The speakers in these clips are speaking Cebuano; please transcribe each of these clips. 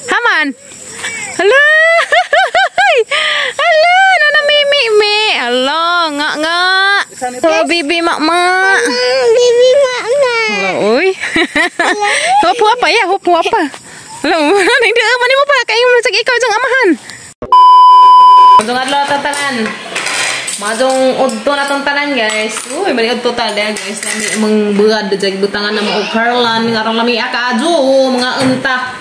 Haman. Hala. Hala, nanamimi mi. Hala, nga nga. Oh, bibi mama. Bibi mama. Hala, oy. Hupo pa ya, hupo pa. Hala, hindi man mo pa kay mo sa ikaw jang amahan. Madong adlaw tatanan. Madong udto na tong tanan, guys. Uy, bali udto ta guys. Lami mong buad dyan butangan na mo Carlan nga arang lami kaadyo, mga unta.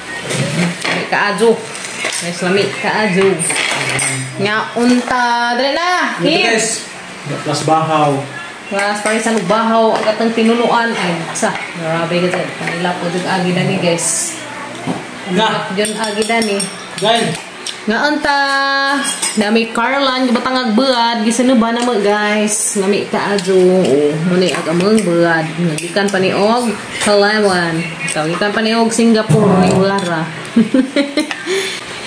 Lami kaadyo. Guys, lami kaadyo. Nga unta. Dali na. Kim. Guys, plus bahaw. Plus parisan og bahaw ang atong tinunuan ay sa. Grabe ka dyan. Kanila po dyan agi dani, guys. Nga. Dyan agi dani. Guys. Nga unta, nami Carlan gibatang buad gisano ba na mo guys, nami kaadyo. Oh, muni ag among buad. Gikan pa ni og Palawan. Gikan pa ni og Singapore ning Bulara.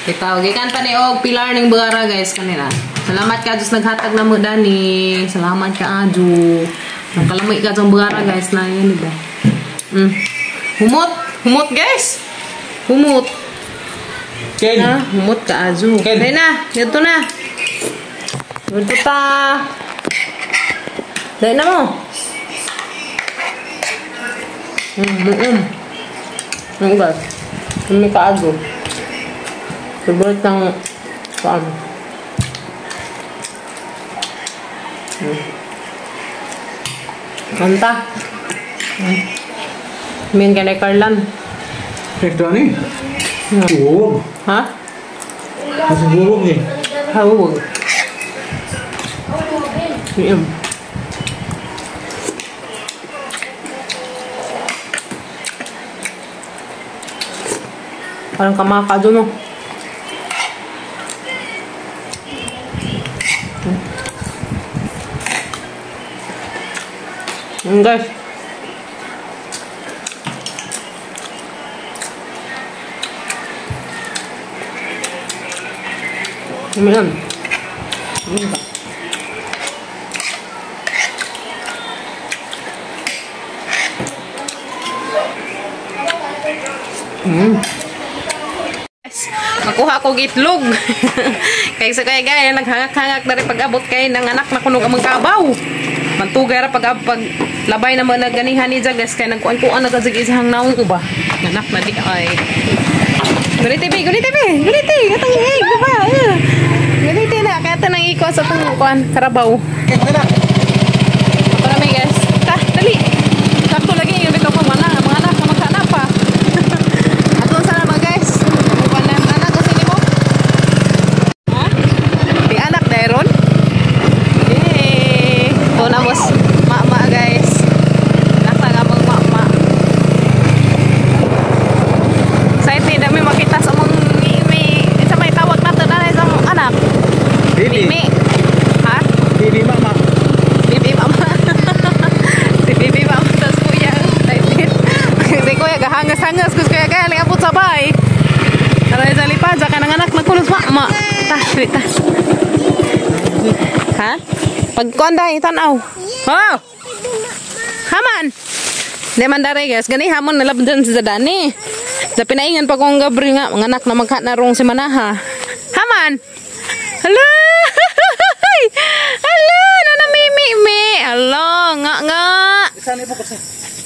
Bitaw gikan pa ni og Pilar ning Bulara guys kanila. Salamat ka Diyos naghatag na mo dani. Salamat kaadyo. Nagkalamay ka jong Bulara guys na yan diba. Humot, humot guys. Humot. Ken. Na, humot ka azu. Ken. Dali na, dito na. Dito ta. Dali na mo. Ano guys? Humot ka azu. Favorite ng saan? Kanta. Min ka na Carlan. Ito ni. Huwag. Ha? Kasi huwag eh. Huwag. Yan. Parang kamaka doon, no? Guys. Ayan. Makuha ko itlog. Kay sa kaya gaya naghangak-hangak na rin pag-abot kay ng anak na kunog amang kabaw. Mantugay ra pag labay na mo nagganihan ni Jagas kay nagkuan-kuan na kajig isang naong uba. Anak na di ay. Guniti bi, guniti bi, guniti, katong egg ba? Guniti na kaya tanang iko sa tong kuan karabaw. Para may guys. Ta, dali. Sakto lagi yung bitaw pa mana, mga anak magkana pa. Aton sana ba guys? Kuan na anak kasi nimo. Ha? Di anak dairon. Eh, to na mos mama guys. Anak na nga mong mama. Excited dami makita sa mong may sa may tawag nato na sa mong anak. Baby. Mimi. Ha? Baby mama. Baby mama. Si baby mama tas kuya. Excited. Si kuya gahangas-hangas kus kuya gaya abot sa bay. Aray sa lipa ja kanang anak nagkulos mama. Ta, dili ta. Ha? Pagkuan dai tan-aw. Ha? Haman. Di man dare guys, gani hamon nalabdan si Dani. Sa pinaingan pa kong Gabriel nga mga anak na magka narong si Manaha. Haman. Hala. Hala, nanamimi mi. Hala, nga nga.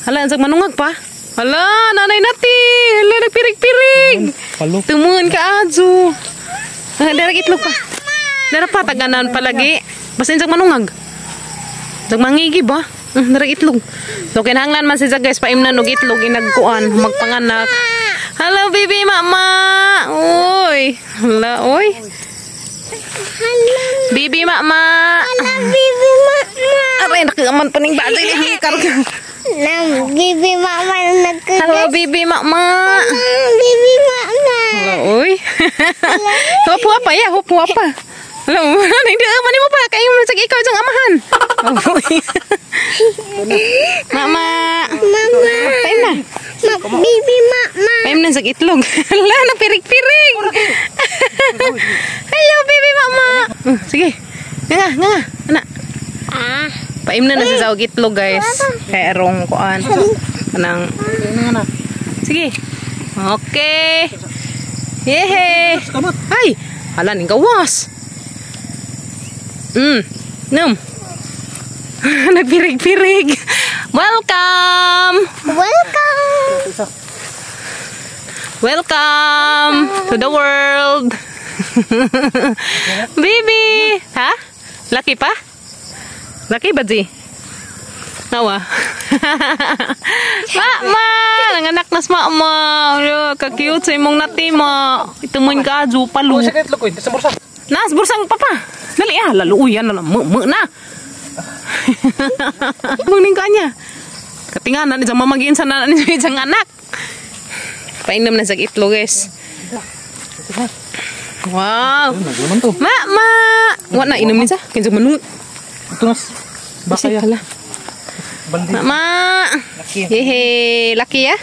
Hala, ang manungag pa. Hala, nanay nati. Hala, nagpirig-pirig. Tumungan ka adyo. Dara itlog pa. Dara pa taganan palagi. Basta insag manungag. Insag mangigi ba? Dara itlog. So kinahanglan man si Zag guys paimnan og itlog inagkuan magpanganak. Hello baby mama. Uy. Hala, uy. Hello. Baby mama. Hello baby mama. Aray nakaman pa ning bagay ni hangkar. Nam baby mama nagkugas. Hello baby mama. Hello baby mama. Hello uy. Hupo pa ya, hupo pa. Hello, hindi man mo pa kay mo sa ikaw jang amahan. Mama. Mama. Paim na. Baby mama. Paim na sa itlog. Hala, nagpirig-pirig. Hello baby mama. Sige. Nga nga, anak. Ah. Paim na na si sa itlog guys. Kay arong kuan. Kanang sige. Okay. Yehe. Ay, hala ning gawas. Num. Nagpirig-pirig. Welcome. Welcome. Welcome to the world. Baby. Ha? Laki pa? Laki ba, G? Nawa. Mama! Nanganak na sa mama. Ala, ka-cute sa imong nati, ma. Itumoy ka, ju, palo. Sa itlog ko, sa bursa. Nas, bursang papa. Dali ah, laluuyan na lang. Mu na. Mungning ka niya. Katinganan, isang mamagin sa na isang anak. Painom na sa itlog, guys. Wow. Naglaman to. Mama! Wa na inom ni sa. Kinsa manung. Ito nas. Baka ya. Hala. Bandi. Mama! Laki. Yehe, laki ya?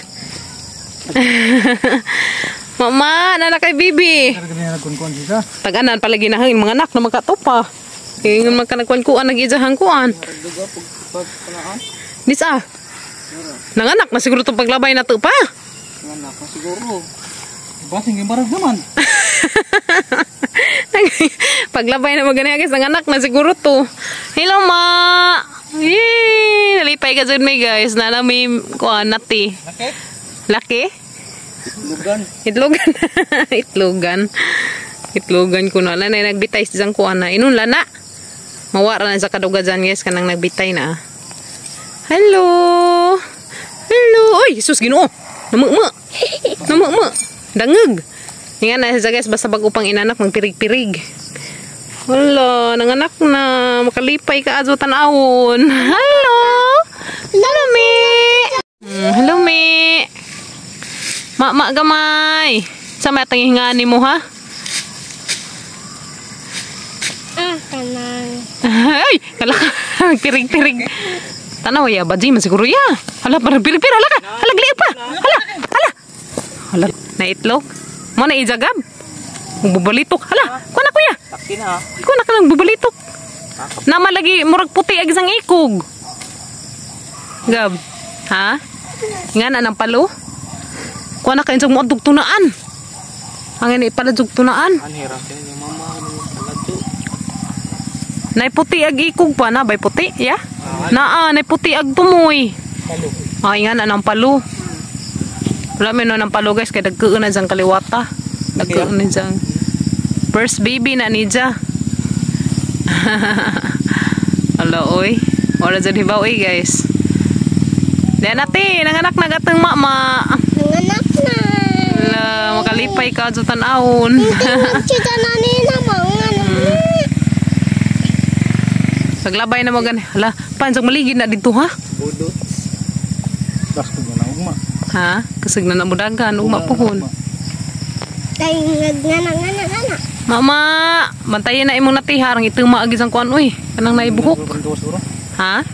Mama, nana kay bibi. Taganan palagi na hangin mga anak na magkatopa. Ingon man ka nagkuan-kuan nag-ijahan kuan. Dis ah. Nanganak na siguro itong paglabay na to pa. Nanganak na siguro. Basing yung barag naman. Paglabay na magani guys, nanganak na siguro to. Hello ma. Yay! Nalipay ka dyan may guys. Nana may kuan nati. Laki? Laki? Lugan. Itlogan. Itlogan. Itlogan ko na. Lanay nagbitay sa kuan na. Inun lana. Mawara na sa kaduga dyan guys. Kanang nagbitay na. Hello. Hello. Oy, Jesus Ginoo. Namukmu. Namukmu. Dangeg. Nga na siya guys, basta bago pang inanak magpirig-pirig. Wala, nanganak na. Makalipay ka adto tan-awon. Hello. Hello, mi. Hello, mi. Ma, gamay. Sa may atang hingaan nimo ha? Ah, kanang. Ay, kala ka. Pirig-pirig. Tanaw ya, baji man siguro ya. Hala, parang pirig-pirig. Hala ka. Hala, gliig pa. Hala, hala. Hala, naitlog. Mo na ijagab. Bubalitok. Hala, kuha na kuya. Kuha na ka lang bubalitok. Nama lagi murag puti ag isang ikog. Gab. Ha? Nga na ng palo? Kuha na ka insang mo tunaan. Ang ini pala jug tunaan. Nay puti ag ikog pa na bay puti ya? Naa nay puti ag tumoy. Ay nga na ng palo. Wala man no ng palo guys kay dagkuon na diyang kaliwata. Dagkuon na diyang first baby na niya. Hala oy. Wala dyan hibaw oy guys. Diyan nati, nanganak na gatong mama. Nanganak na. Hala, makalipay ka dyan tan-awon. Chika na nina mga Paglabay na mo gani. Hala, pansang maligid na dito ha? Budot. Basko na ugma. Ha? Kasig na namudagan, ugma puhon. Kay nagngana. Mama, bantayan na imong natihar ang ituma agi sang kuan oy. Kanang naibuhok. Ha?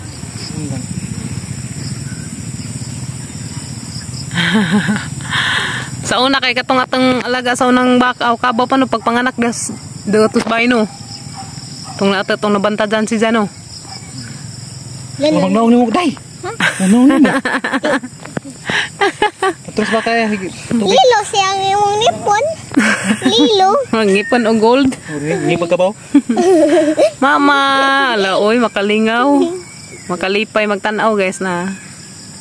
Sa una kay katong atong alaga sa unang bakaw kabaw pa no pagpanganak das datos bay no. Tong nato tong nabanta dyan si Jano. Magnaong nimo day. Magnaong nimo. Terus ba kaya Lilo siya ang imong nipon. Lilo. Ngipon o gold. Ni pagkabaw? Mama, ala oy makalingaw. Makalipay magtan-aw guys na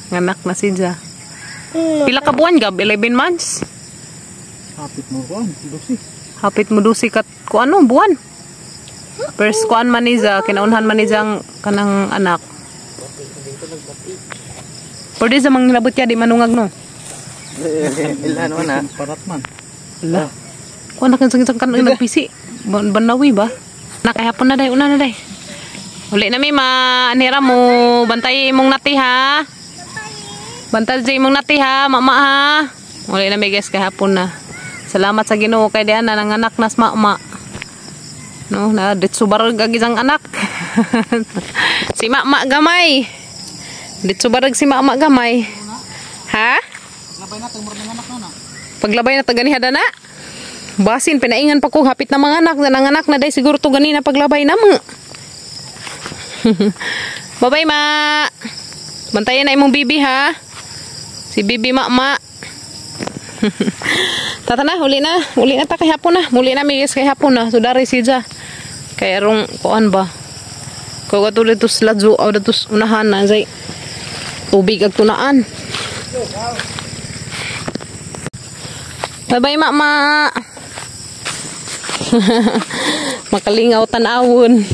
nganak na si Ja. Pila ka buwan gab? 11 months. Hapit mo kuan, dusi. Hapit mo dusi kat ku ano buwan. First kuan man ni Ja, kinaunhan man ni Ja ang kanang anak. Pwede sa manglabot ya di manungag no. Ilan na? Parat man. Ala. Kuan na kan sang kan nagpisi. Banawi ba? Nakahapon na day, una na day. Uli na mi ma, anira mo, bantay imong nati ha. Bantay sa imong nati ha, mama ha. Uli na mi guys kahapon na. Salamat sa Ginoo kay diana nanganak nas mama. No, na ditso barag ag isang anak. Si mama gamay. Ditso barag si mama gamay. Ha? Paglabay na tag murag anak na. Paglabay na taganiha na. Basin pinaingan pa ko hapit na mga anak, nanganak na day siguro to ganina paglabay na mo. Bye-bye ma. Bantayan na imong bibi ha. Si bibi mama. Tata na, uli na. Uli na ta kay hapon na. Muli na mi, guys, kay hapon na. So dari siya. Kay arong kuan ba. Kay kato dito sa ladyo o dito sa unahan na say tubig ag tunaan. Bye bye, mama. Makalingaw tanawon.